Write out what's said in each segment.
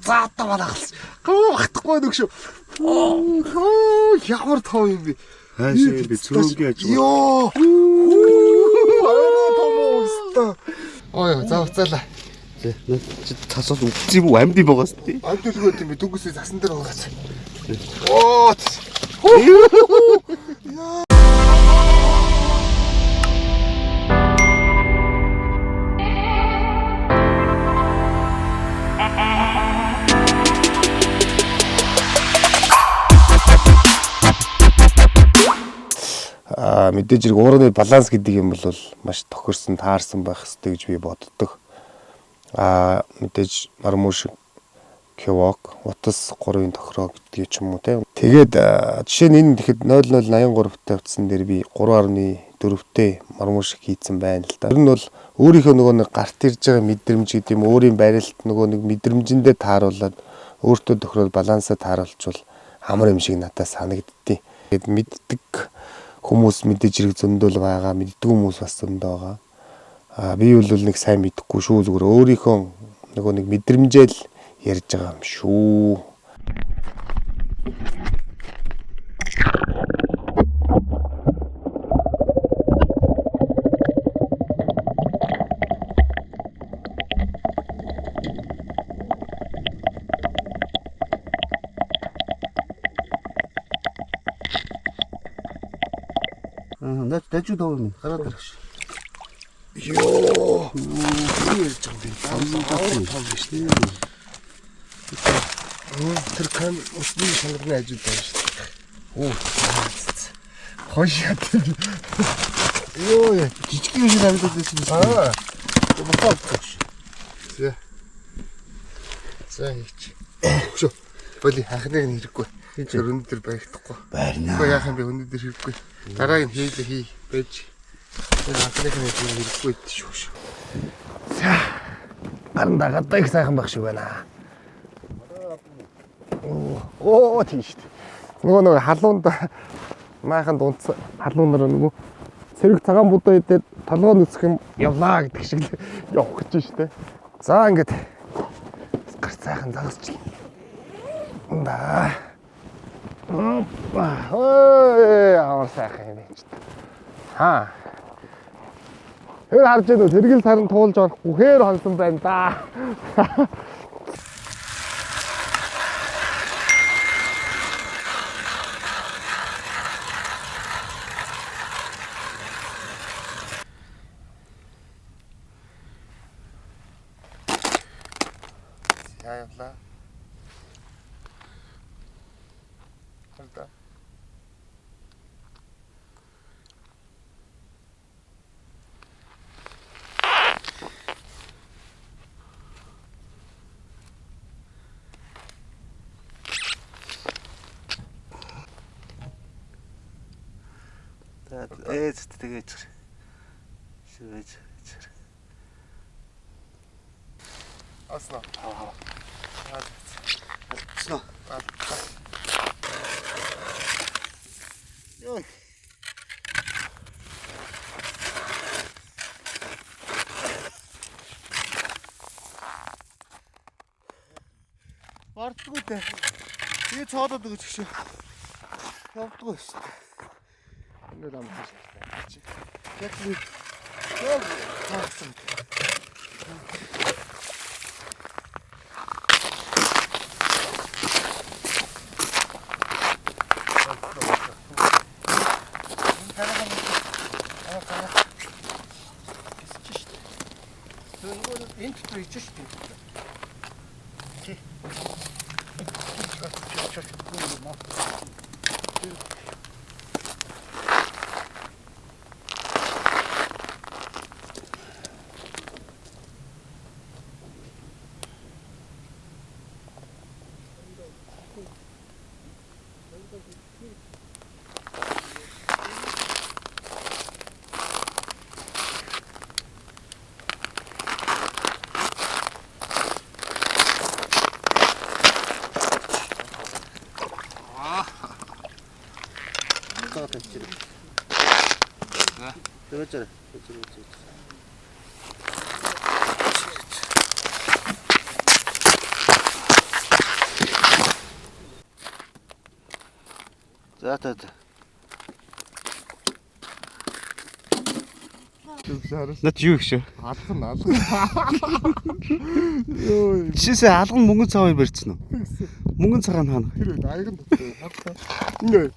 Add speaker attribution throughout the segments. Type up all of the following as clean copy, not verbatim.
Speaker 1: За одоо манай халс. Гоо хатахгүй нүг шүү. Оо ямар том юм бэ?
Speaker 2: Хаашаа би цөөнгийн аж.
Speaker 1: Йоо. Арай том уустаа. Ой за уцаалаа.
Speaker 2: Чи цасаас үгцэн юм уу амьд юм байгаас тий.
Speaker 1: Амьд үлгөөд юм би дүнгэсээ засан дээр байгаас. Оо.
Speaker 2: Аа мэдээж хэрэг уурны баланс гэдэг юм бол маш тохирсон, таарсан байх хэрэгтэй гэж би боддог. Аа мэдээж мармууш кивок, утас 3-ын тохироо гэдгийг ч юм уу те. Тэгээд жишээ нь энэ тэгэхэд 0083 тавьсан дээр би 3.4-тэй мармууш хийцэн байна л да. Тэр нь бол өөрийнхөө нөгөө нэг гарт ирж байгаа мэдрэмж гэдэг юм өөрийн барилт нөгөө нэг мэдрэмжэндээ тааруулаад өөртөө тохирол балансаа тааруулчвал амар юм шиг надад санагддیں۔ Тэгээд мэддэг хүмүүс мэдээж хэрэг зөндөл байгаа, мэддэг хүмүүс бас зөндөө байгаа. Аа би бол нэг сайн мэдэхгүй шүү зүгээр өөрийнхөө нөгөө нэг мэдрэмжээл ярьж байгаа юм шүү.
Speaker 3: Аа, наач дажуу дов юм. Гараад ирэх ш.
Speaker 1: Йоо.
Speaker 3: Юу ярьж байгаа юм бэ?
Speaker 1: Том биш үү? Тэр кам усны шангарны хажууд байна шүү дээ. Оо. Хойш яд. Йоо.
Speaker 3: Жижиг юм шиг харагдаад байсан юм.
Speaker 1: Аа.
Speaker 3: Босоод өгч.
Speaker 1: За. За хийч. Өшөө. Боли анхныг нь хэрэггүй. Тэр өндөр баригдахгүй.
Speaker 3: Барина.
Speaker 1: Үгүй яах юм бэ өндөр хэрэггүй. Дарааг нь хийлээ хий байж. Тэр анхных нь хэрэггүй шүү шүү.
Speaker 2: За. Гаранда гадаа их сайхан байх шиг байна. Оо тийш дээ. Нөгөө нэг халуунд майхан дунц халуунаар нөгөө цэрэг цагаан будаа идээд толгой нүцэх юм явлаа гэдэг шиг л явах гэж штэ. За ингээд гар сайхан загасчлаа. Да. Опа. Ой, амар сайхан юм байна ч. Хаа. Тэр харж байна уу? Тэргэл сарн туулж орохгүй хээр хонсон байна да.
Speaker 1: За явлаа. Харда.
Speaker 3: За ээж тэгэж. Шивэж.
Speaker 1: Аснаа.
Speaker 3: Алцсан уу? Йой. Мартгүй дээ. Би цоодод өгч шүү. Явдггүй шүү дээ.
Speaker 1: Энэ л амар шээ.
Speaker 3: Яг нэг яг таасан.
Speaker 1: Энэ дотор ичж шүү дээ. Тий.
Speaker 3: За тавьчих. За. Тэгэж. За за за. Над юу их шүү?
Speaker 1: Алган алган. Йоо.
Speaker 3: Жишээсээ алган мөнгөн цагаан барьсан уу? Мөнгөн цагаан хаана?
Speaker 1: Тэр үед аяган дотор хавтаа. Нэ.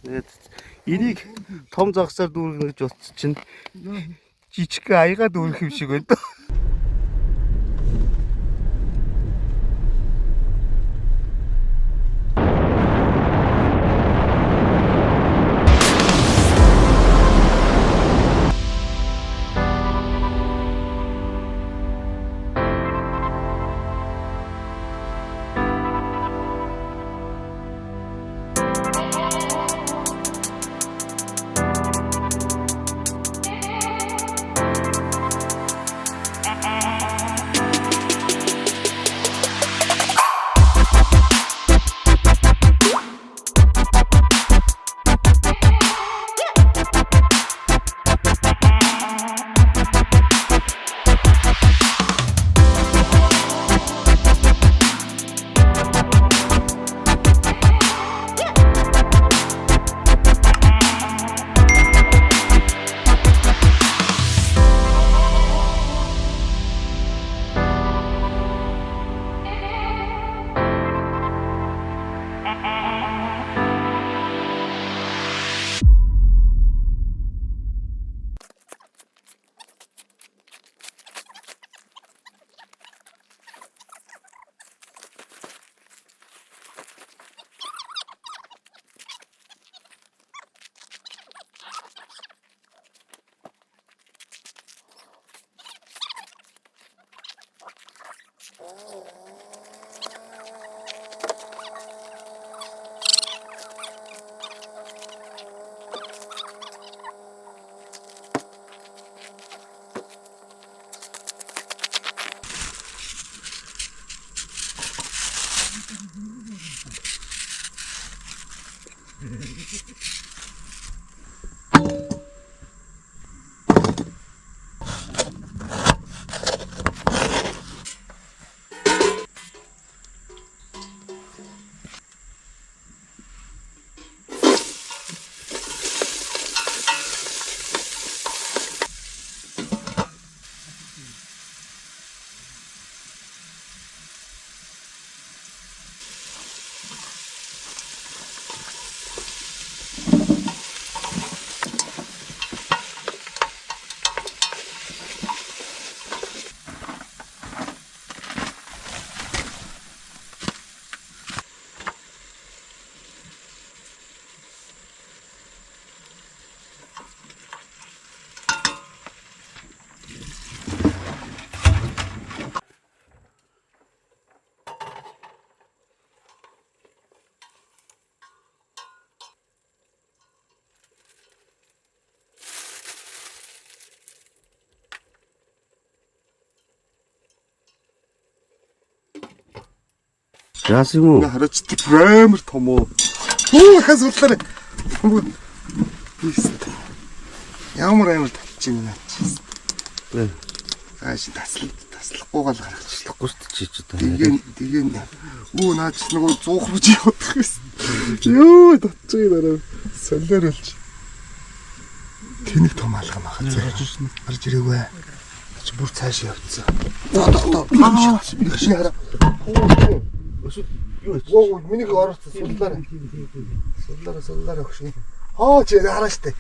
Speaker 3: Тэгээд энийг том загсаар дүүргэнэ гэж бодсон чинь жижиг аяга дүүрэх юм шиг байна дөө. Яасан юм уу?
Speaker 1: Хараач амар том уу. Хүү хас судлаарай. Ямар амар татчих юм наа чи. Цааш таслахгүйгаал гаргачихлахгүй
Speaker 3: шүү дээ чи ч одоо.
Speaker 1: Тэгээ өө наа чи нөгөө 100 руу чи явах гэсэн. Йоо татчих дараа солиор болж. Тэнэг том алган баха зэ. Гарч ирээгүй. Чи бүр цааш явцсан. Доо. Би шинэ хараа. Юу миний орсон суллаарай. Суллаарай өгшин. Хоо чи хараа штэ.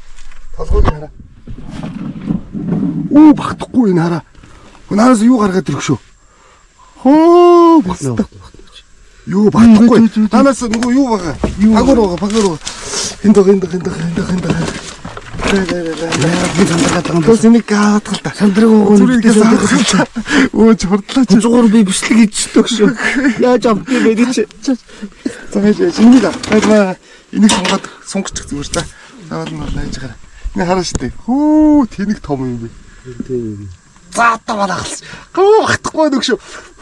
Speaker 1: Толгойг хараа. Үү багтахгүй энэ хараа. Нараас юу гаргаад ирэх шүү. Хоо багтаа. Юу багтахгүй. Танаас нөгөө юу байгаа? Пагор байгаа, пагор байгаа. Энд байгаа, энд. Тос энийг гаатгал та.
Speaker 3: Сандраг ууг
Speaker 1: нь өөж хурдлаа чи.
Speaker 3: Зугаар би бичлэг хийчихлээ шүү. Яаж авдгийг бэ чи.
Speaker 1: За яаж энийг аваад энийг сонгоод сунгчих зүгээр та. Заавал нь бол яаж гараа. Энийг хараа штэ. Хүү тэнэг том юм бэ. За одоо манайх. Гоо багтахгүй нэг шүү.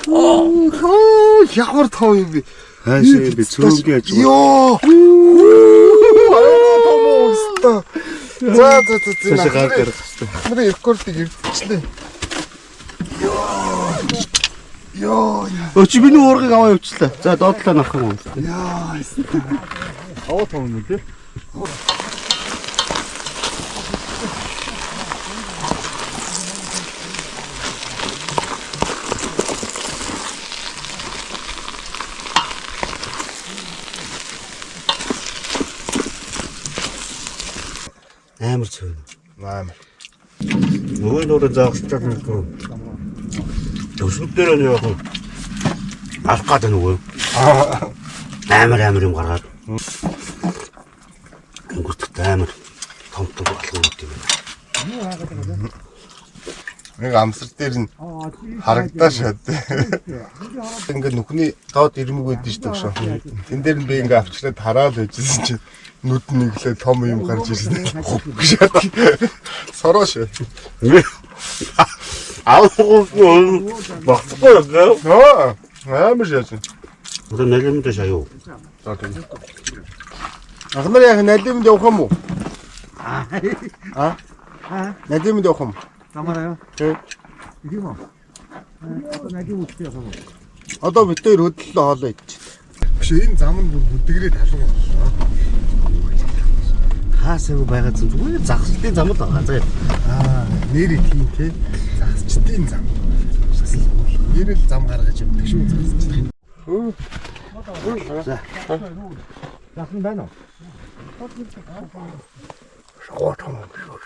Speaker 1: Хүү ямар том юм бэ?
Speaker 2: Хаашаа юм бэ? Цөөнгийн аж.
Speaker 1: Йоо. Том уу өстө. За за за за.
Speaker 2: Цаашаа гар гаргах хэрэгтэй.
Speaker 1: Нарын рекордыг эвдчихлээ. Йоо. Йоо яа.
Speaker 3: Өө чи миний уургыг аваа явуулчлаа. За доотлоо навах юм.
Speaker 1: Яа.
Speaker 3: Аваа том юм тий. Амар цөөн.
Speaker 2: Амар.
Speaker 3: Нөгөө нөрөө заагчтай нэг юм. Өсөг дээр нь яг алах гээд нөгөө. Амар амар юм гаргаад. Өнгөртөд амар том том алгууд юм байна.
Speaker 2: Нэг амсар дээр нь харагдаа шээ. Ингээ нүхний доод ирмэг байдэн шүү дээ. Тэн дээр нь би ингээ авчраад хараад байжсэн чинь нүд нь нэглээ том юм гарч ирсэн. Хуп гэж. Сороо шээ.
Speaker 3: Аавгүй багцгүй юм.
Speaker 2: Аа амар шээ.
Speaker 3: Одоо налимд шаяа.
Speaker 2: За тийм. Ах нар яг налимд явах юм уу? Аа. Налимд явах юм.
Speaker 1: Замаараа.
Speaker 2: Тий.
Speaker 1: Тийм үү? Наги үлдээ явах юм уу?
Speaker 2: Одоо бид хоёр хөдлөлөө хоолоо идчих. Биш энэ зам нь бүр бүдгэрээ талан боллоо.
Speaker 3: Хаасаагүй байгаа зү зүгээр загсалтын зам л байгаа заа.
Speaker 2: Аа, нэрээ тийм те. Загасчдын зам. Нэрэл зам гаргаж явдаг шүү загасчдын.
Speaker 3: За.
Speaker 1: Захан байна уу?
Speaker 2: Шогоо том юм шүү.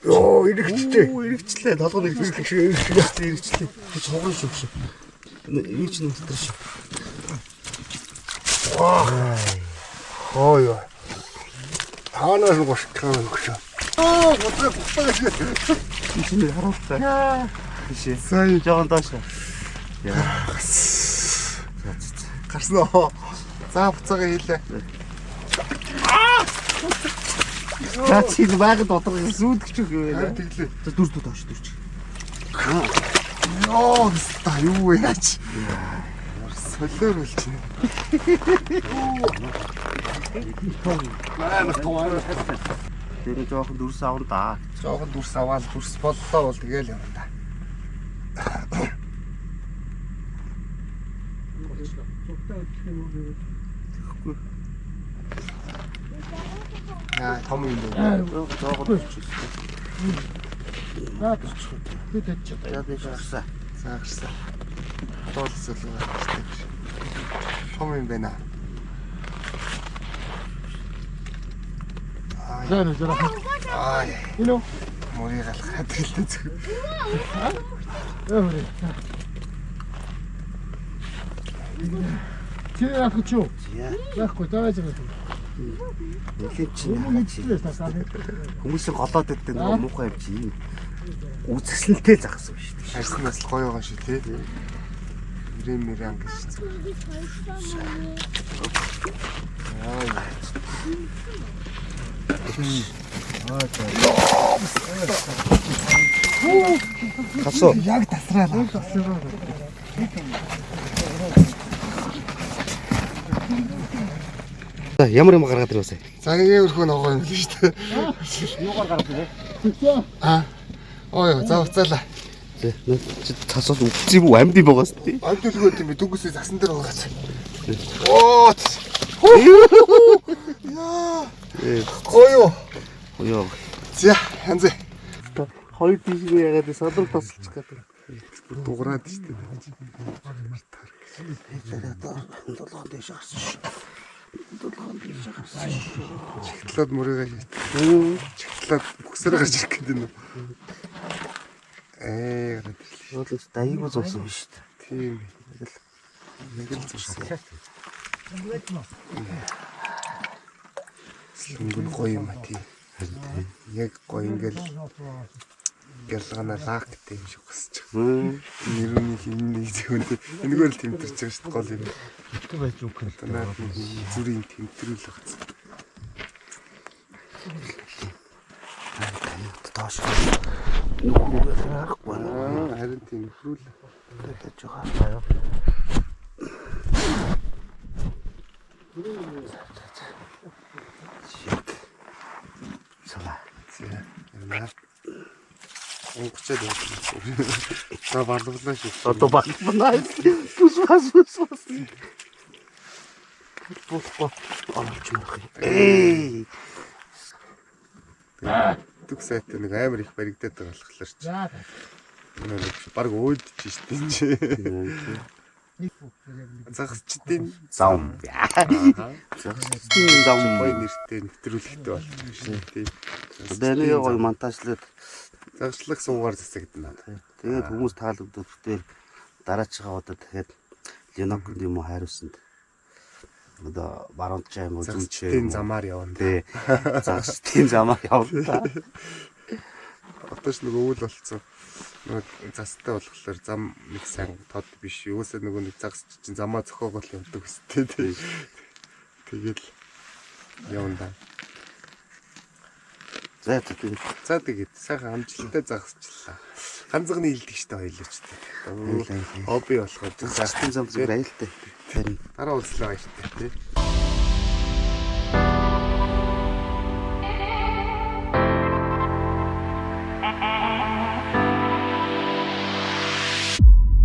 Speaker 2: Йоо, эргэжтэй.
Speaker 3: Оо эргэчлээ. Толгой эргэчлээ. Эргэчлээ. Эргэчлээ. Цуган шүү шүү. Юу ч нэг дотор шүү.
Speaker 2: Хоо ёо. Таанаас нь гошлох юм шүү. Аа, бодлоо бухтаа гэж.
Speaker 3: Чи харуултаа. Тийшээ.
Speaker 2: Сая
Speaker 3: Жохон доош.
Speaker 2: гарсан уу? За буцаага хийлээ.
Speaker 3: За чи байгаад бодлого сүйдгч үг юм
Speaker 2: Харин
Speaker 3: байна.
Speaker 2: тэглээ.
Speaker 3: За дүр дүр доош дүрч.
Speaker 2: Йоо, та юу вэ яач? Солиор болчихно. Амар том амар.
Speaker 3: Тэр нь жоохон дүрс авна да.
Speaker 2: Жохон дүрс аваад дүрс боллоо бол тэгэл юм да. Яа, том юм байна.
Speaker 3: Жоохон дүрч.
Speaker 1: За би тэч.
Speaker 3: За би гарсан.
Speaker 2: За гарсан. Дуулсан л гарчдаг. Том юм байна.
Speaker 1: За нэ зэрэг.
Speaker 2: Аа,
Speaker 1: Энэ үү?
Speaker 2: мөрийг алхаад хэлтэй зүг.
Speaker 1: Өөр. Чи яах вэ? Яахгүй тааж байгаа.
Speaker 3: Нэлээд чи
Speaker 1: Юм хийлээ та.
Speaker 3: хүмүүсийн голоод иддэг нөгөө муухай юм чи юм. Үзэсгэлэнтэй загсан шүү дээ.
Speaker 2: Харсан бас л гоё байгаа шүү тий. Мөрийн мөрөн гэж зүг.
Speaker 3: Хасуу.
Speaker 2: Яг тасраа.
Speaker 3: За ямар юм гаргаад ирвэсэ?
Speaker 2: За нэг өрхөө ногоо юм л шүү дээ.
Speaker 3: Юугаар гаргаад ирвэ?
Speaker 2: Аа. Ой, за уцаалаа.
Speaker 3: За чи цасвал үгцэн юм уу амьд юм байгаас тий.
Speaker 2: Амьд үлгөөд юм би дүнгэсээ засан дээр угаац. Оо. Яа. Гоё.
Speaker 3: Ёо.
Speaker 2: За, янз.
Speaker 3: Хоёр тийшээ ягаад садрал тасалчих гэдэг.
Speaker 2: Дуграад шүү дээ.
Speaker 3: Долоон дэш гарсан шүү. Долоон дэш гарсан.
Speaker 2: Чигтлээд мөрийгээ шийт. Чигтлээд бүксээр гарч ирэх гэдэг юм. Ээ, гараад ирлээ.
Speaker 3: Бодлоо дайгуу зуусан биш үү?
Speaker 2: Тийм. Яг л зурсан. Өнгө нь гоё юм а тий. Яг гоё ингээл гялгана лак гэдэг юм шиг босч байгаа. Нэрүүний хинний зүүнтэй энэгээр л тэмтэрч байгаа шүү дээ гол юм.
Speaker 1: Битүү байж үг.
Speaker 2: Одоо наад зүрийн тэмтрүүл багц.
Speaker 3: Доош. Нүхрүүгээ харахгүй.
Speaker 2: Аа харин тийм нөхрүүл.
Speaker 3: Тааж байгаа. Салаа.
Speaker 2: За. Наад.
Speaker 1: Онгочоод явсан. За балвлаа шүү.
Speaker 3: Одоо балбанаа. Бүс бас бүс бас. Болохгүй оруулж марах юм. Эй.
Speaker 1: Дүг сайтай нэг амар их баригдаад байгаа болохоор чи. Нэг баг өөдөж штэ энэ чи. Загасчдын
Speaker 3: Зам. Загасчдын зам.
Speaker 1: гоё нэртэй нэвтрүүлэгтэй болчих шин тий.
Speaker 3: Одоо энийг гоё монтажлаад
Speaker 1: Загасчлах суугаар засагдана.
Speaker 3: тэгээд хүмүүс таалагдвал дээр дараачгаа одоо дахиад Ленок юм уу хайруулсанд одоо баруун чай юм уу зүүн чай
Speaker 1: Загасчдын замаар явна.
Speaker 3: Тий. Загасчдын замаар явна та.
Speaker 1: Одоо ч нөгөө өвөл болцсон. Нөгөө застай болохоор зам нэг сайн тод биш. Юусаа нөгөө нэг загас чинь замаа зохиогоол явдаг өстэй тий. Тэгэл явна да.
Speaker 3: За за тэгээд
Speaker 1: За тэгээд сайхан амжилттай загасчлаа. Ганцхан нийлдэг штэ хоёлоо ч тий.
Speaker 3: Баярлалаа.
Speaker 1: Хобби болохоор
Speaker 3: загасчдын зам зүгээр аюултай. Харин
Speaker 1: Дараа уулзлаа баяртай тий.